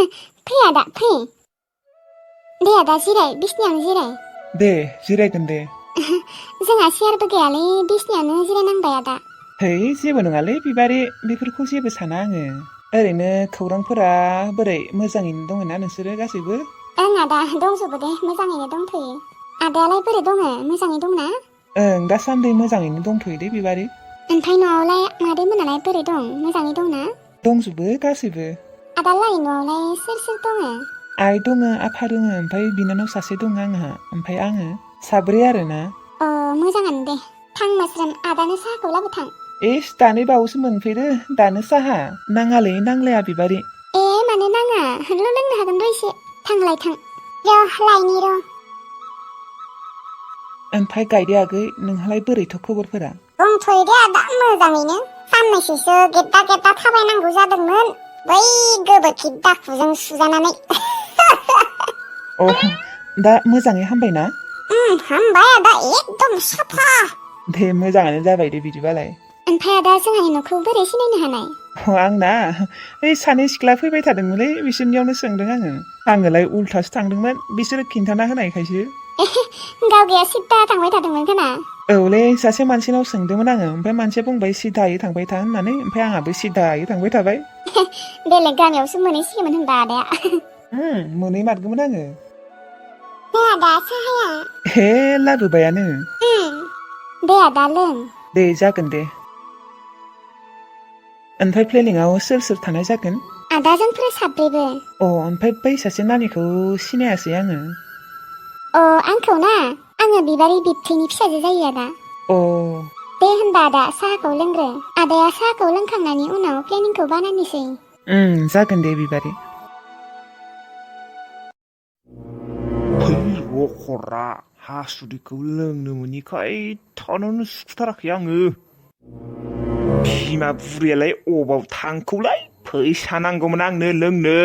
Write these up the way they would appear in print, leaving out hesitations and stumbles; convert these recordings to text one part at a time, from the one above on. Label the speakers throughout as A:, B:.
A: फै आदा फै दे आदा जिराय बिसनायावनो जिराय
B: दे जिरायगोन दे
A: जोंहा चेयारबो गैयालै बिसनायावनो जिरायनांबाय आदा
B: है जेबो नङालै बिबारि बेफोरखौ जेबो साना आङो ओरैनो खौरांफोरा बोरै मोजाङैनो दङ ना नोंसोरो गासैबो
A: ओं आदा दंजोबो दे मोजाङैनो दंथ'यो आदायालाय बोरै दङ मोजाङै दंना
B: ओं दासान्दि मोजाङैनो दंथ'यो दे बिबारि
A: ओमफ्राय न'आवलाय मादै मोनालाय बोरै दं मोजाङै दंना
B: दंजोबो गासैबो
A: आदालाय न'आवलाय सोर सोर दङ
B: आइ दङ आफा दङ ओमफ्राय बिनानाव सासे दङ आंहा ओमफ्राय आङो साब्रै आरोना
A: अ मोजाङानो दे थां मोस्रोम आदानो साहाखौ लाबोथां
B: इस दानै बावैसो मोनफैदो दानो साहा नाङालै नांलाया बिबारि
A: ए माने नाङा लोंनो हागोन र' एसे थांलाय थां र' लायनि र'
B: ओमफ्राय गायदे आगै नोंहालाय बोरैथ' खबरफोरा
A: दंथ'यो दे आदा मोजाङैनो साननैसोसो गेद्दा गेद्दा थाबायनांगौ जादोंमोन बै गोबोरखि दाखुजों सुजानानै
B: अ दा मोजाङै हामबायना
A: हामबाय आदा एकदम साफा
B: दे मोजाङानो जाबाय दे बिदिबालाय
A: ओमफ्राय आदा जोंहानि न'खौ बोरै सिनायनो हानाय
B: आंना ओइ सानै सिख्ला फैबाय थादोंमोनलै बिसोरनियावनो सोंदों आङोलाय उल्थासो थांदोंमोन बिसोरो खिन्थाना होनायखायसो
A: गावगाया सिद्दा थांबाय थादोंमोन खोना
B: औलै सासे मानसिनाव सोंदोंमोन आङो ओमफ्राय मानसिया बुंबाय सिदायै थांबाय था होननानै ओमफ्राय आंहाबो सिदायै थांबाय थाबाय
A: बेलेग गामियावसो मोनहैसिगोमोन होनबा आदाया
B: मोनै मारगौमोन आङो
A: दे आदा साहाया
B: हे लाबोबायानो
A: दे आदा लों
B: दे जागोन दे ओमफ्राय प्लेनिंआव सोर सोर थानाय जागोन
A: आदा जोंफोर साब्रैबो
B: अ ओमफ्राय बै सासे नानिखौ सिनायासै आङो
A: अ आंखौ ना आङो बिबारि बिबथैनि फिसाजो जायो आदा
B: अ
A: दे होनबा आदा साहाखौ लोंग्रो आदाया साहाखौ लोंखांनायनि उनाव प्लेनिंखौ बानायनोसै
B: जागोन दे बिबारि
C: रखरा हासुदैखौ लोंनो मोनिखाय थानोनो सुखुथाराखै आङो बिमा बुरियालाय अबाव थांखौलाय फैसा नांगौमोन आंनो लोंनो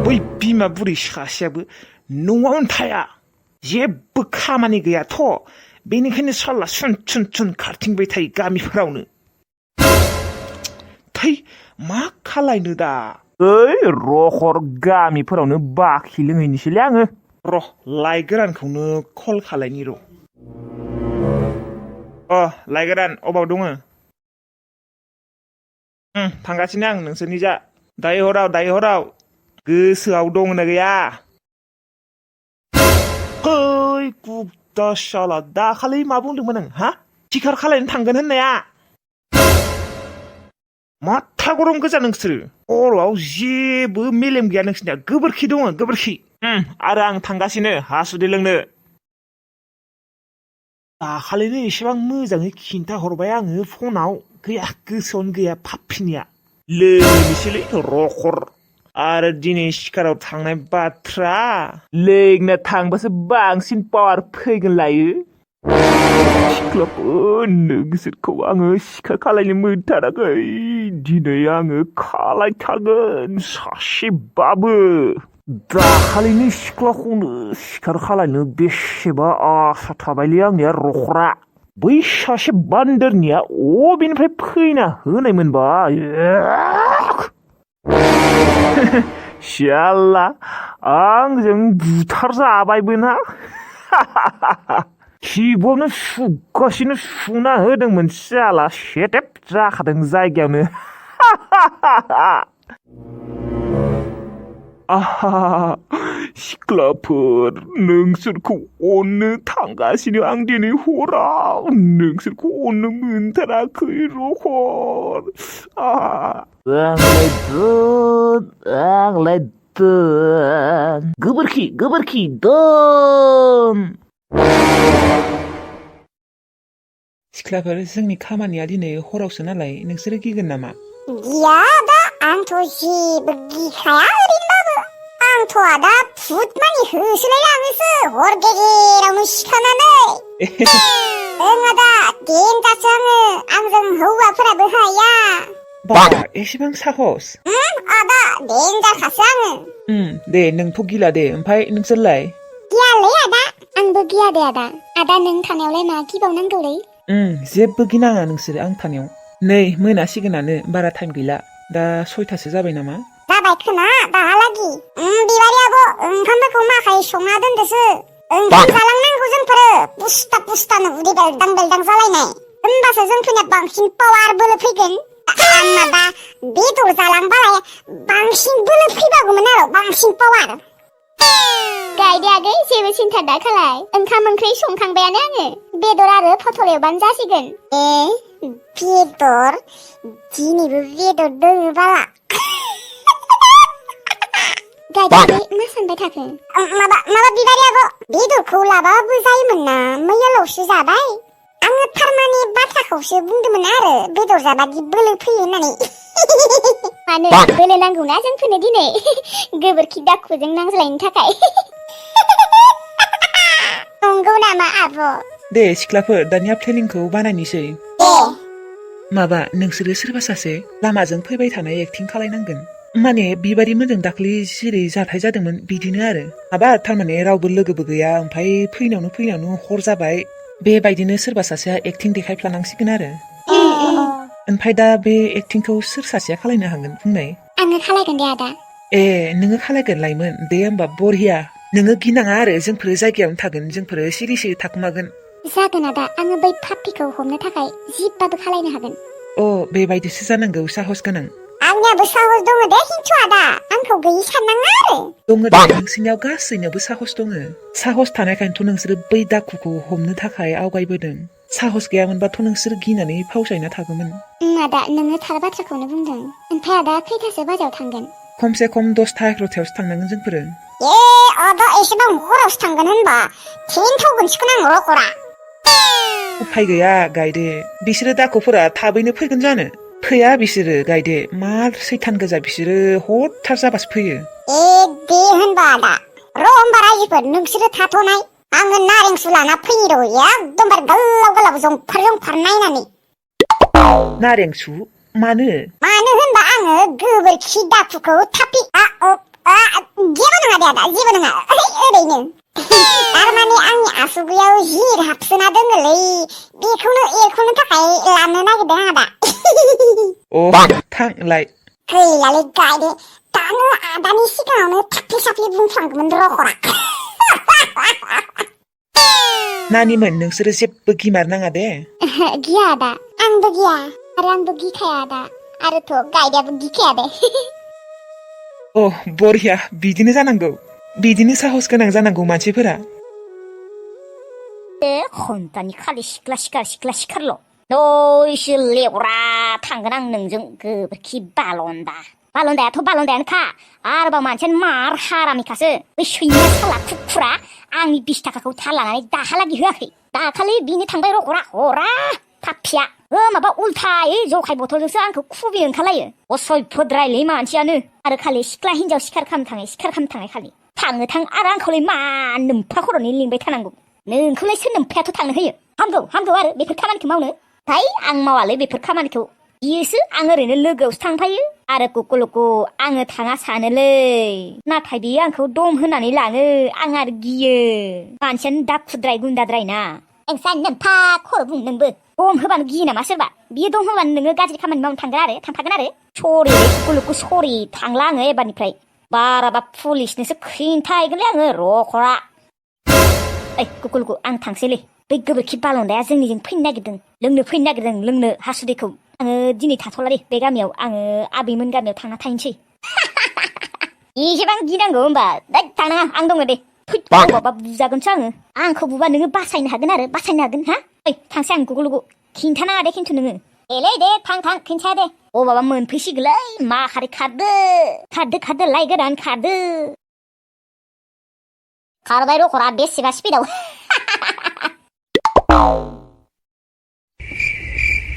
C: बै बिमा बुरि सासेयाबो न'आवनो थाया जेबो खामानि गैयाथ' बेनिखायनो साला सुन सुन सुन खारथिंबाय थायो गामिफोरावनो थै मा खालायनो दा ओइ रखर गामिफोरावनो बाखि लोंहैनोसैलै आङो र' लाइ गोरानखौनो कल खालायनि र' लाइ गोरान अबाव दङ थांगासिनो आं नोंसोरनि जा दायो हराव गोसोआव दंना गैया है गुद्दा साला दाखालि मा बुंदोंमोन आं हा सिखार खालायनो थांगोन होननाया माथा गरम गोजा नोंसोरो खर'आव जेबो मेलेम गैया नोंसोरनिया गोबोरखि दङ गोबोरखि आरो आं थांगासिनो हासुदै लोंनो दाखालिनो एसेबां मोजाङै खिन्था हरबाय आङो फनाव गैया गोसोआवनो गैया फाफिनिया लोंनोसैलै रखर आरो दिनै सिखाराव थांनाय बाथ्रा लोंना थांबासो बांसिन पावार फैगोन लायो सिख्लाफोर नोंसोरखौ आङो सिखार खालायनो मोनथाराखै दिनै आङो खालायथारगोन सासेबाबो दाखालिनि सिख्लाखौनो सिखार खालायनो बेसेबा आसा थाबायलै आंनिया रखरा बै सासे बान्दोरनिया अबेनिफ्राय फैना होनायमोनबा सियाल्ला आंजों बुथार जाबायबो ना खिबुआवनो सुगासिनो सुना होदोंमोन सियाला सेटेप जाखादों जायगायावनो सिख्लाफोर नोंसोरखौ अननो थांगासिनो आं दिनै हराव नोंसोरखौ अननो मोनथाराखै रखर आंलाय दोन गोबोरखि दोन
B: सिख्लाफोर जोंनि खामानिया दिनै हरावसो नालाय नोंसोरो गिगोन नामा
A: गिया आदा आंथ' जेबो गिखाया ओरैनोबाबो आंथ' आदा भुत मानि होसोलाय लाङोसो हर गेजेरावनो सिखारनानै ओं आदा देनजारसो आंजों हौवाफोराबो हाया
B: बा एसेबां साहस
A: आदा देनजारखासो आङो
B: दे नोंथ' गिला दे ओमफ्राय नोंसोरलाय
A: गियालै आदा आंबो गिया दे आदा नों थानायावलाय मा गिबावनांगौलै
B: जेबो गिनाङा नोंसोरो आं थानायाव नै मोनासिगोनानो बारा टाइम गैला दा 6थासो जाबाय नामा
A: जाबाय खोना दाहालागि बिबारि आब' ओंखामफोरखौ माखाय संना दोनदोसो ओंखाम जालांनांगौ जोंफोरो पुस्ता पुस्तानो उदै बेलदां बेलदां जालायनाय होनबासो जोंफोरनिया बांसिन पावार बोलो फैगोन माबा बेदर जालांबालाय बांसिन बोलो फैबागौमोन आरो बांसिन पावार
D: गायदे आगै जेबो सिन्था दा खालाय ओंखाम ओंख्रि संखांबायानो आङो बेदर आरो फटल एवबानो जासिगोन
A: बेदर दिनैबो बेदर दोङो बाला
D: गायदे आगै मा सानबाय थाखो
A: माबा बिबारि आब' बेदरखौ लाबाबो जायोमोन ना मैयाल'सो जाबाय आङो थारमाने बाथ्राखौसो बुंदोंमोन आरो बेदर जाबादि बोलो फैयो होननानै
D: मानो बोलो नांगौना जोंफोरनो दिनै गोबोरखि दाखुजों नांज्लायनो थाखाय
A: नंगौ नामा आब'
B: दे सिख्लाफोर दानिया प्लेनिंखौ बानायनोसै
A: दे
B: माबा नोंसोरो सोरबा सासे लामाजों फैबाय थानाय एक्टिं खालायनांगोन माने बिबारि मोनजों दाख्लै जेरै जाथाय जादोंमोन बिदिनो आरो माबा थारमाने रावबो लोगोबो गैया ओमफ्राय फैनायावनो हर जाबाय बेबायदिनो सोरबा सासेया एक्टिं देखायफ्लानांसिगोन आरो ओमफ्राय दा बे एक्टिंखौ सोर सासेया खालायनो हागोन बुंनाय
D: आङो खालायगोन दे आदा
B: ए नोङो खालायगोन लाइमोन दे होमबा बरिया नोङो गिनाङा आरो जोंफोरो जायगायावनो थागोन जोंफोरो सिरि सिरि थाखुमागोन
D: जागोन आदा आङो बै पाप्पिखौ हमनो थाखाय जिबबाबो खालायनो हागोन
B: अ बेबायदिसो जानांगौ साहस गोनां
A: आंनियाबो साहस दङ दे खिन्थु आदा आंखौ गैयि साननाङा आरो
B: दङ दे नोंसिनियाव गासैनियावबो साहस दङ साहस थानायखायनोथ' नोंसोरो बै दाखुखौ हमनो थाखाय आवगायबोदों साहस गैयामोनबाथ' नोंसोर गिनानै फावसायना थागौमोन
D: आदा नोङो थार बाथ्राखौनो बुंदों ओमफ्राय आदा खैथासो बाजाराव थांगोन
B: खमसे खम 10-11थायावसो थांनांगोन जोंफोरो
A: आदा एसेबां हरावसो थांगोन होनबा थौगोनसोखोन आं रखरा
B: उफाय गैया गायदे बिसोरो दाखुफोरा थाबैनो फैगोन जानो फैया बिसोरो गायदे मार सैथान गोजा बिसोरो हरथार जाबासो फैयो
A: दे होनबा आदा होमबा रायजोफोर नोंसोरो थाथ'नाय आङो नारें सु लाना फैनि र' एकदमबारे गोलाव गोलाव जंफार नायनानै
B: नारें सु मानो
A: होनबा आङो गोबोरखि दाखुखौ थापि जेबो नङा दे आदा जेबो नङा ओरैनो थारमाने आंनि आसुगुयाव जिर हाबसोना दोङोलै बेखौनो एरख'नो थाखाय लानो नागिरदों आदा
B: अ थांलाय
A: गैलालै गायदे दानो आदानि सिगाङावनो थाफ्लि साफ्लि बुंफ्लांगौमोन रखरा
B: नानिमोन नोंसोरो जेबो गिमारनाङा दे
D: गिया आदा
A: आंबो गिया
D: आरो आंबो गिखाया आदा आरोथ' गायदाबो गिखाया दे
B: अ बरिया बिदिनो जानांगौ बिदिनो साहस गोनां जानांगौ मानसिफोरा
E: खन्थानि खालि सिख्लारल' नयसो लेवरा थांगोन आं नोंजों गोबोरखि बालन्दायाथ' बालन्दायानोखा आरोबा मानसियानो मार हारामिखासो बै सैमा साला खुखुरा आंनि 20 थाखाखौ थाल लानानै दाहालागि होआखै दाखालि बिनो थांबाय रखरा हरा पाप्पिया माबा उल्थायै जखाय बथलजोंसो आंखौ खुबि ओंखारलायो असभ्यद्रायलै मानसियानो आरो खालि सिख्ला हिनजाव सिखार खालामनो थाङै खालि थां आरो आंखौलाय मा नोमफा खर'नि लिंबाय थानांगौ नोंखौलाय सोर नोमफायाथ' थांनो होयो हामगौ आरो बेफोर खामानिखौ मावनो आं मावालै बेफोर खामानिखौ गियोसो आं ओरैनो लोगोआवसो थांफायो आरो कुकुलुकु आङो थाङा सानोलै नाथाय बियो आंखौ दम होनानै लाङो आं आरो गियो मानसियानो दाखुद्राय गुन्दाद्राय ना नोंसा नोमफा खर' बुं नोंबो दम होबानो गियो नामा सोरबा बियो दम होबानो नोङो गाज्रि खामानि मावनो थांफागोन आरो सरि कुकुलुकु सरि थांला आङो एबारनिफ्राय बाराबा पुलिसनोसो खिन्थाहैगोनलै आङो रखरा कुकुलुकु आं थांसैलै बै गोबोरखि बालन्दाया जोंनिजों लोंनो फैनो नागिरदों लोंनो हासुदैखौ आङो दिनै थाथ'ला दे बे गामियाव आङो आबैमोन गामियाव थांना थाहैनोसै एसेबां गिनांगौ होमबा थांनाङा आं दङ दे बाबा बुजागोनसो आंखौ बुबा नोङो बासायनो हागोन हा थांसै आं गुगुलुगु खिन्थानाङा दे खिन्थु नोङो दे थां खिन्थाया दे बाबा मोनफैसिगोनलै मा खारै खारदो लाइ गोदान खारबाय रखरा बेसेबा स्पिडाव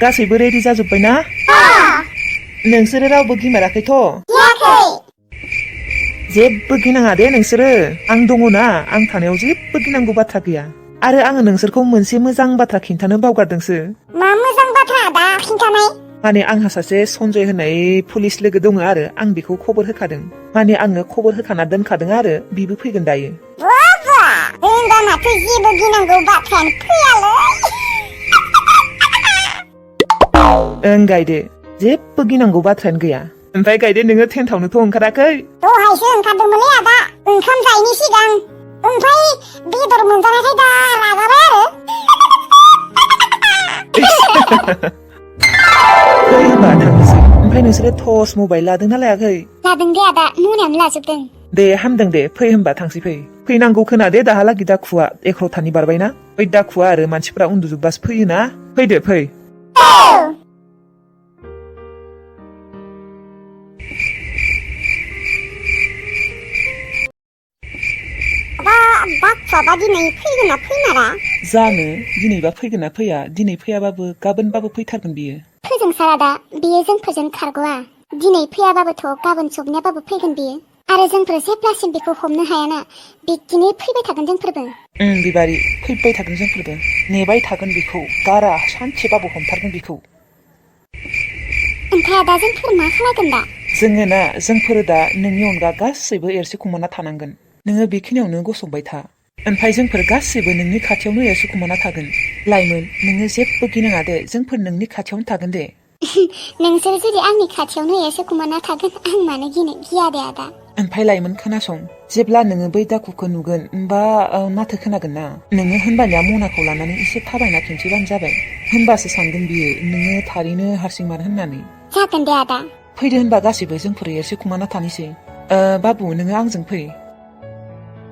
B: गासैबो रेडि जाजोब्बाय ना नोंसोरो रावबो गिमाराखैथ' जेबो गिनाङा दे नोंसोरो आं दङ ना आं थानायाव जेबो गिनांगौ बाथ्रा गैया आरो आङो नोंसोरखौ मोनसे मोजां बाथ्रा खिन्थानो बावगारदोंसो
A: मा मोजां बाथ्रा दा खिन्थानाय
B: माने आंहा सासे सन्जय होननाय पुलिस लोगो दङ आरो आं बेखौ खबर होखादों माने आङो खबर होखाना दोनखादों आरो बिबो फैगोन दायो
A: होनबा माथो जेबो गिनांगौ बाथ्रायानो फैयालै
B: ओं गायदे जेबो गिनांगौ बाथ्रायानो गैया ओमफ्राय गायदे नोङो टेन्टआवनोथ' ओंखाराखै
A: दहायसो ओंखारदोंमोनलै आदा ओंखाम जायैनि सिगां ओमफ्राय बेदर मोनजानायखाय दा रागाबाय आरो
B: फै होनबा थांनोसै ओमफ्राय नोंसोरो टर्च मबाइल लादोंना लायाखै
D: लादों दे आदा मोनायावनो लाजोबदों
B: दे हामदों दे फै होनबा थांसै फै फैनांगौ खोना दे दाहालागि दाखुवा 11थानि बारबायना बै दाखुवा आरो मानसिफोरा उन्दुजोबबासो फैयोना फैदो फै
A: दाखुवाबा दिनै फैगोन ना फैमारा
B: जानो दिनैबा फैगोन ना फैया दिनै फैयाबाबो गाबोनबाबो फैथारगोन बियो
D: फोजोंसार आदा बियो जोंफोरजों खारग'वा दिनै फैयाबाबोथ' गाबोन सबनियाबाबो फैगोन बियो आरो जोंफोर जेब्लासिम बेखौ हमनो हायाना बिदिनो फैबाय थागोन जोंफोरबो
B: बिबारि फैबाय थागोन जोंफोरबो नेबाय थागोन बेखौ गारा सानसेबाबो हमथारगोन बेखौ
D: ओमफ्राय आदा जोंफोर मा खालायगोन दा
B: जोंफोरो दा नोंनि अनगा गासैबो एरसेखुमाना थानांगोन नोङो बेखिनियावनो गसंबाय था ओमफ्राय जोंफोर गासैबो नोंनि खाथियावनो एरसेखुमाना थागोन लाइमोन नोङो जेबो गिनाङा दे जोंफोर नोंनि खाथियावनो थागोन दे
D: नोंसोर जुदि आंनि खाथियावनो एसे कुमाना थागोन आं मानो गिनो गिया दे आदा
B: ओमफ्राय लाइमोन खोनासं जेब्ला नोङो बै दाखुखौ नुगोन बा माथो खोनागोन ना नोङो होनबानिया मनाखौ लानानै एसे थाबायना खिन्थिबानो जाबाय होनबासो सानगोन बियो नोङो थारैनो हारसिंमार होननानै
D: जागोन दे आदा
B: फैदो होनबा गासैबो जोंफोर एसे कुमाना थानोसै बाबु नोङो आंजों फै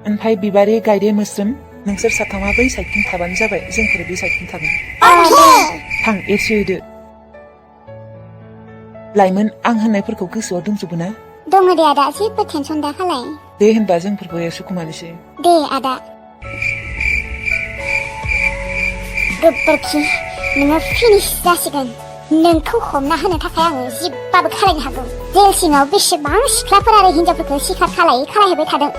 B: ओमफ्राय बिबारि गायदे मोस्रोम नोंसोर साथामा बै साइडथिं थाबानो जाबाय जोंफोर बे साइडथिं थागोन थां एसे होदो लाइमोन आं होननायफोरखौ गोसोआव दंजोबो ना
D: दङ दे आदा जेबो टेनसन दा खालाय
B: दे होनबा जोंफोरबो एसे कुमानोसै
D: दे आदा गोबोरखि नोङो फिनिश जासिगोन नोंखौ हमना होनो थाखाय आङो जिब्बाबो खालायनो हागौ जेल सिङाव बेसेबां सिख्लाफोर आरो हिनजावफोरखौ सिखार खालायहैबाय थादों